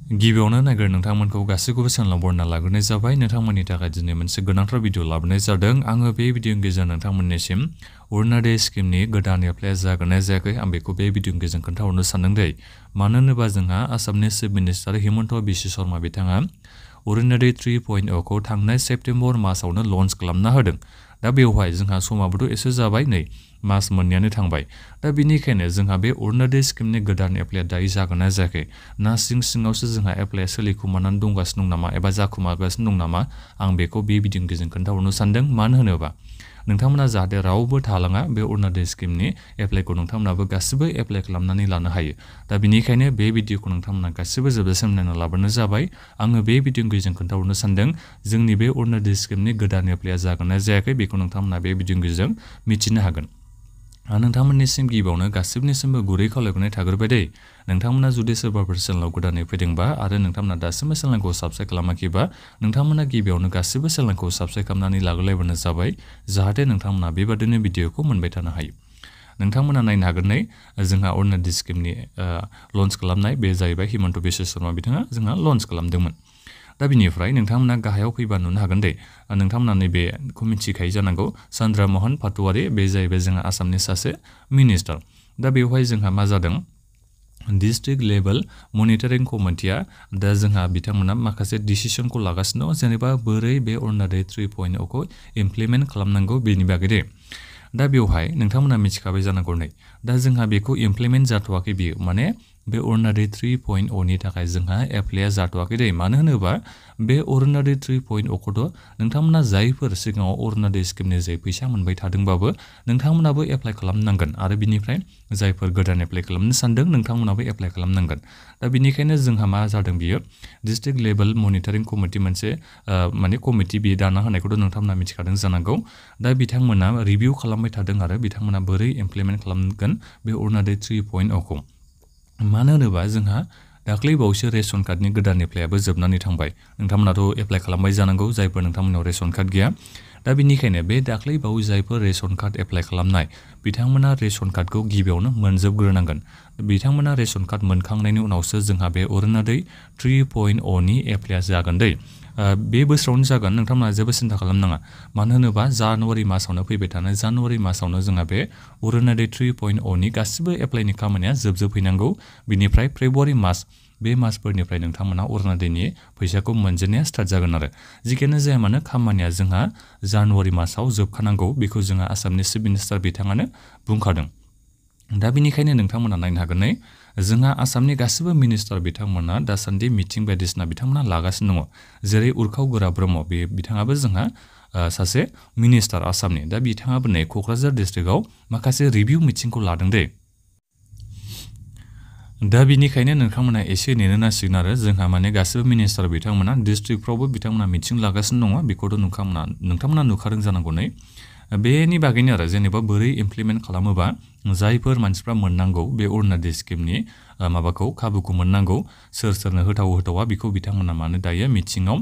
गिबियावनो नागिर नोंथांमोनखौ गासैखौबो चेनेलाव बरना लाग्रोनाय जाबाय। नोंथांमोननि थाखाय दिनै मोनसे गोनांथार भिडिअ लाबोनाय जादों। आङो बे भिडिअनि गेजेरजों नोंथांमोननिसिम अरुणोदय स्किमनि गोदान एप्लाइ जागोन ना जायाखै आं बेखौ बे भिडिअनि गेजेरजों खोन्थाहरनो सानदों दे। मानो होनोबा जोंहा आसामनि चिफ मिनिस्टार हिमन्त बिश्व शर्मा बिथाङा अरुणोदय 3.0 खौ थांनाय सेप्तेम्बर मासावनो लन्च खालामना होदों। दा बेवहाय जोंहा समाबोथ' एसे जाबाय, नै मास मोननैयानो थांबाय। दा बिनिखायनो जोंहा बे अरुणोदय स्किमनि गोदान एप्लाइया दायो जागोन ना जायाखै, ना सिङावसो जोंहा एप्लाइया सोलिखुमानानै दंगासिनो दं नामा एबा जाखुमागासिनो दं नामा, आं बेखौ बे भिडिअनि गेजेरजों खोन्थाहरनो सानदों। मानो होनोबा नोंथांमोना जाहाथे रावबो थालाङा, बे अरुणोदय स्किमनि एप्लाइखौ नोंथांमोनाबो गासिबो एप्लाइ खालामनानै लानो हायो। दा बिनिखायनो बे भिडिअखौ नोंथांमोना गासिबो जोबजासिम नायना लाबानो जाबाय। आङो बे भिडिअनि गेजेरजों खोन्थाहरनो सानदों जोंनि बे अरुणोदय स्किमनि गोदान एप्लाइया जागोन ना जायाखै बेखौ नोंथांमोना बे भिडिअनि गेजेरजों मिथिनो हागोन। नोंथांमोननिसिम गिबियावनो गासिबनिसिमबो गुरै खावलायनाय थाग्रोबाय दे। नोंथांमोना जुदि सोरबाफोर चेनेलाव गोदानै फैदोंबा आरो नोंथांमोना दासिमबो चेनेलखौ साबस्क्राइब खालामाखैबा नोंथांमोना गिबियावनो गासिबो चेनेलखौ साबस्क्राइब खालामनानै लाग्रोलायबानो जाबाय, जाहाथे नोंथांमोना बेबादिनो भिडिअखौ मोनबाय थानो हायो। नोंथांमोना नायनो हागोन नै जोंहा अरुणोदय स्किमनि लन्च खालामनाय बे जाहैबाय हिमन्त बिश्व शर्मा बिथाङा जोंहा लन्च खालामदोंमोन। दा बिनिफ्राय नोंथांमोना गाहायाव फैबा नुनो हागोन दे। नोंथांमोना नैबेखौ मिथिखायो जानांगौ, चन्द्र महन पाटवारी, बे जाहैबाय जोंहा आसामनि सासे मिनिस्टार। दा बेवहाय जोंहा मा जादों, डिस्ट्रिक्ट लेभेल मनिटरिं कमिटिया दा जोंहा बिथांमोना माखासे डिसिसनखौ लागासिनो दं, जेनेबा बोरै बे अरुणोदय 3.0 खौ इमप्लिमेन्ट खालामनांगौ बेनि बागै दे। दा बेवहाय नोंथांमोना मिथिखाबाय जानांगौ नै, दा जोंहा बेखौ इमप्लिमेन्ट जाथ'वाखै बियो, माने बे अरुणोदय 3.0 नि थाखाय जोंहा एप्लाइया जाथ'वाखै दे। मानो होनोबा बे अरुणोदय 3.0 खौथ' नोंथांमोना जायफोर सिगाङाव अरुणोदय स्किमनि जे फैसा मोनबाय थादोंबाबो नोंथांमोनाबो एप्लाइ खालामनांगोन, आरो बिनिफ्राय जायफोर गोदान एप्लाइ खालामनो सानदों नोंथांमोनाबो एप्लाइ खालामनांगोन। दा बिनिखायनो जोंहा मा जादों, बियो डिस्ट्रिक्ट लेभेल मनिटरिं कमिटि मोनसे माने कमिटि बियो दाना होनायखौथ' नोंथांमोना मिथिखादों जानांगौ। दा बिथांमोना रिभिउ खालामबाय थादों आरो बिथांमोना बोरै इमप्लिमेन्ट खालामगोन बे अरुणोदय 3.0 खौ। मानो होनोबा जोंहा दाख्लै बावैसो रेशन कार्डनि गोदान एप्लाइयाबो जोबनानै थांबाय। नोंथांमोनाथ' एप्लाइ खालामबाय जानांगौ जायफोर नोंथांमोनाव रेशन कार्ड गैया। दा बिनिखायनो बे दाख्लै बावै जायफोर रेशन कार्ड एप्लाइ खालामनाय बिथांमोना रेशन कार्डखौ गिबियावनो मोनजोबग्रोनांगोन। बिथांमोना रेशन कार्ड मोनखांनायनि उनावसो जोंहा बे अरुणोदय 3.0 नि एप्लाइया जागोन दै। बे बोसोरावनो जागोन, नोंथांमोना जेबो सिन्था खालामनाङा। मानो होनोबा जानुवारि मासावनो फैबाय थानाय जानुवारि मासावनो जोंहा बे अरुणोदय 3.0 नि गासिबो एप्लाइनि खामानिया जोबजोबहैनांगौ। बिनिफ्राय फेब्रुवारि मास, बे मासफोरनिफ्राय नोंथांमोना अरुणोदयनि फैसाखौ मोनजेननाया स्टार्ट जागोन आरो। जिखियानो जाया मानो खामानिया जोंहा जानुवारि मासाव जोबखानांगौ, बेखौ जोंहा आसामनि चिफ मिनिस्टार बिथाङानो बुंखादों। दा बिनिखायनो नोंथांमोना नायनो हागोन नै जोंहा आसामनि गासिबो मिनिस्टार बिथांमोना दासान्दि मिटिं बायदिसिना बिथांमोना लागासिनो दङ। जेरै उरखाव गोरा ब्रह्म, बे बिथाङाबो जोंहा सासे मिनिस्टार आसामनि। दा बिथाङाबो नै क'क्राझार डिस्ट्रिक्टआव माखासे रिभिउ मिटिंखौ लादों दे। दा बिनिखायनो नोंथांमोना एसे नेनो नांसिगोन आरो जोंहा माने गासिबो मिनिस्टार बिथांमोना डिस्ट्रिक्टफ्रावबो बिथांमोना मिटिं लागासिनो दङ, बेखौथ' नोंथांमोना नुखादों जानांगौ नै। बेनि बागैनो आरो जेनेबा बोरै इमप्लिमेन्ट खालामोबा जायफोर मानसिफ्रा मोननांगौ बे अरुणोदय स्किमनि माबाखौ खाबुखौ मोननांगौ, सोर सोरनो होथावा बेखौ बिथांमोना मानो दायो मिटिङाव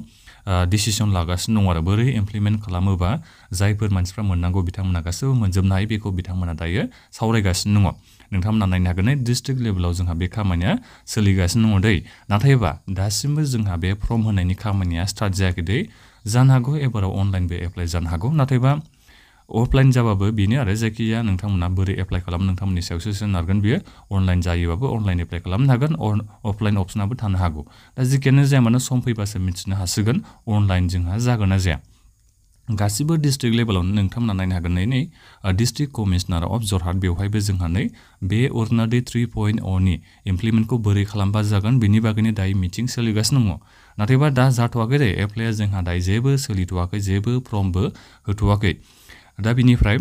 डिसिसन लागासिनो दङ आरो बोरै इमप्लिमेन्ट खालामोबा जायफोर मानसिफ्रा मोननांगौ बिथांमोना गासिबो मोनजोबनो हायो, बेखौ बिथांमोना दायो सावरायगासिनो दङ। नोंथांमोना नायनो हागोन डिस्ट्रिक्ट लेभेलाव जोंहा बे खामानिया सोलिगासिनो दङ दै। नाथायबा दासिमबो जोंहा बे फर्म होनायनि खामानिया स्टार्ट जायाखै दै। जानो हागौ एबाराव अनलाइनबो एप्लाइ जानो हागौ, नाथायबा अफलाइन जाबाबो बेनो आरो। जायखिजाया नोंथांमोना बोरै एप्लाइ खालामो नोंथांमोननि सायावसो सोनारगोन बियो। अनलाइन जायोबाबो अनलाइन एप्लाइ खालामनो हागोन, अफलाइन अपसनाबो थानो हागौ। दा जिखियानो जाया मानो सम फैबासो मिथिनो हासिगोन अनलाइन जोंहा जागोन ना जाया। गासिबो डिस्ट्रिक्ट लेभेलावनो नोंथांमोना नायनो हागोन नै डिस्ट्रिक्ट कमिशनार अफ जरहाट, बेवहायबो जोंहा नै बे अरुणोदय 3.0 नि इमप्लिमेन्टखौ बोरै खालामबा जागोन बेनि बागैनो दायो मिटिं सोलिगासिनो दङ। नाथायबा दा जाथ'वाखै दे, एप्लाइया जोंहा दायो जेबो सोलिथ'वाखै, जेबो फर्मबो होथ'वाखै। दा बिनिफ्राय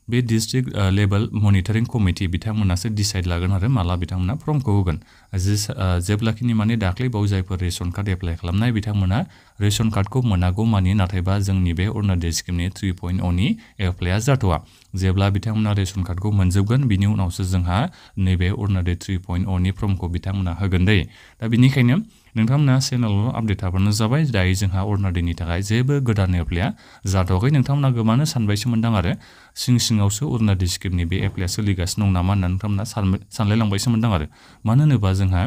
बे डिस्ट्रिक्ट लेभेल मनिटरिं कमिटि बिथांमोनासो डिसाइड लागोन आरो माला बिथांमोना फर्मखौ होगोन। जेब्लाखिनि माने दाख्लै बाव जायफोर रेशन कार्ड एप्लाइ खालामनाय बिथांमोना रेशन कार्डखौ मोनागौ मानि, नाथायबा जोंनि बे अरुणोदय स्किमनि 3.0 नि एप्लाइया जाथ'वा। जेब्ला बिथांमोना रेशन कार्डखौ मोनजोबगोन बिनि उनावसो जोंहा नैबे अरुणोदय 3.0 नि फर्मखौ बिथांमोना होगोन दै। दा बिनिखायनो नोंथांमोना चेनेलाव आपडेट थाबानो जाबाय। दायो जोंहा अरुणोदयनि थाखाय जेबो गोदान एप्लाइया जाथ'वाखै। नोंथांमोना गोबाङानो सानबायसो मोनदां आरो सिङावसो अरुणोदय स्किमनि बे एप्लाइया सोलिगासिनो दं नामा होननानै नोंथांमोना सानलायलांबायसो मोनदां आरो। मानो होनोबा जोंहा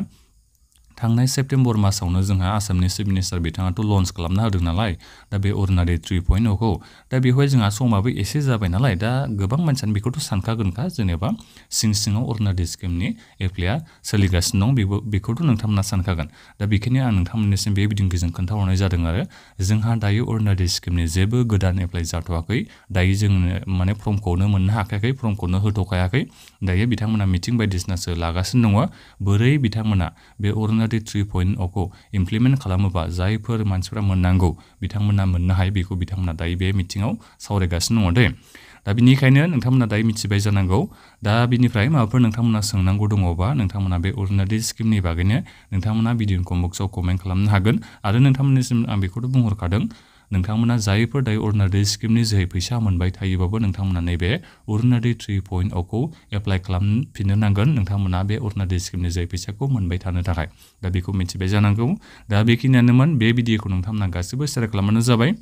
थांनाय सेप्टेम्बर मासावनो जोंहा आसामनि चिफ मिनिस्टार बिथाङाथ' लन्च खालामना होदों नालाय दा बे अरुनदय 3.0 खौ दा बेवहाय जोंहा समाबो एसे जाबाय नालाय दा गोबां मानसियानो बेखौथ' सानखागोनखा जेनेबा सिङाव अरुनदय स्किमनि एप्लाइआ सोलिगासिनो दं बेखौथ' नोंथांमोना सानखागोन दा बेखायनो आं नोंथांमोननिसिम बे बिदिंगिजों खोन्थाहरनाय जादों आरो जोंहा दायो अरुनदय स्किमनि जेबो गोदान एप्लाइ जाथ'वाखै दायो जोङो माने फर्मखौनो मोननो हाखायाखै फर्मखौनो होथ'खायाखै दायो बिथांमोना मिटिं बायदिसिनासो लागासिनो दङ बोरै बिथांमोना बे अरुनदय 3.0 खौ इमप्लिमेन्ट खालामोबा जायफोर मानसिफोरा मोननांगौ बिथांमोना मोननो हायो बेखौ बिथांमोना दायो बे मिटिङाव सावरायगासिनो दङ दे दा बिनिखायनो नोंथांमोना दायो मिथिबाय जानांगौ दा बिनिफ्राय माबाफोर नोंथांमोना सोंनांगौ दङबा नोंथांमोना बे अरुनदय स्किमनि बागैनो नोंथांमोना भिडिअ कमेन्टआव कमेन्ट खालामनो हागोन आरो नोंथांमोननिसिम आं बेखौथ' बुंहरखादों नोंथांमोना जायफोर दायो अरुनदय स्किमनि जोहै फैसा मोनबाय थायोबाबो नोंथांमोना नैबे अरुनदय 3.0 खौ एप्लाइ खालामफिननो नांगोन नोंथांमोना बे अरुनदय स्किमनि जोहै फैसाखौ मोनबाय थानो थाखाय दा बेखौ मिथिबाय जानांगौ दा बेखिनियानोमोन बे भिडिअखौ नोंथांमोना गासिबो शेयार खालामबानो जाबाय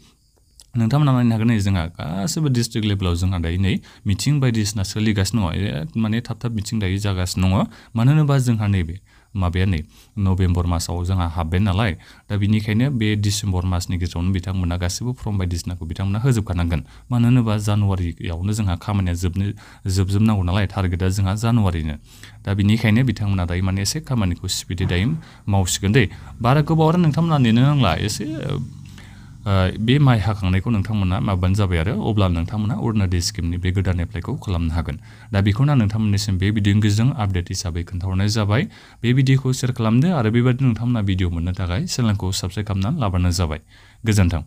नोंथांमोना नायनो हागोन नै जोंहा गासिबो डिस्ट्रिक्ट लेभेलाव जोंहा दायो नै मिटिं बायदिसिना सोलिगासिनो दङ माने थाब मिटिं दायो जागासिनो दङ मानो होनोबा जोंहा नैबे माबाया नै नभेम्बर मासाव जोंहा हाबबाय नालाय दा बिनिखायनो बे डिसेम्बर मासनि गेजेरावनो बिथांमोना गासिबो फर्म बायदिसिनाखौ बिथांमोना होजोबखानांगोन मानो होनोबा जानुवारियावनो जोंहा खामानिया जोबजोबनांगौ नालाय टारगेटआ जोंहा जानुवारिनो दा बिनिखायनो बिथांमोना दायो माने एसे खामानिखौ स्पिडै दायो मावसिगोन दै बारा गोबाव आरो नोंथांमोना नेनो नांला एसे बे माइ हाखांनायखौ नोंथांमोना माबानो जाबाय आरो अब्ला नोंथांमोना अरुनदय स्किमनि बे गोदान एप्लाइखौ खालामनो हागोन दा बेखौनो आं नोंथांमोननिसिम बे भिडिअनि गेजेरजों आपडेट हिसाबै खोन्थाहरनाय जाबाय बे भिडिअखौ शेयार खालामदो आरो बेबायदिनो नोंथांमोना भिडिअ मोननो थाखाय चेनेलखौ साबस्क्राइब खालामनानै लाबानो जाबाय गोजोन्थों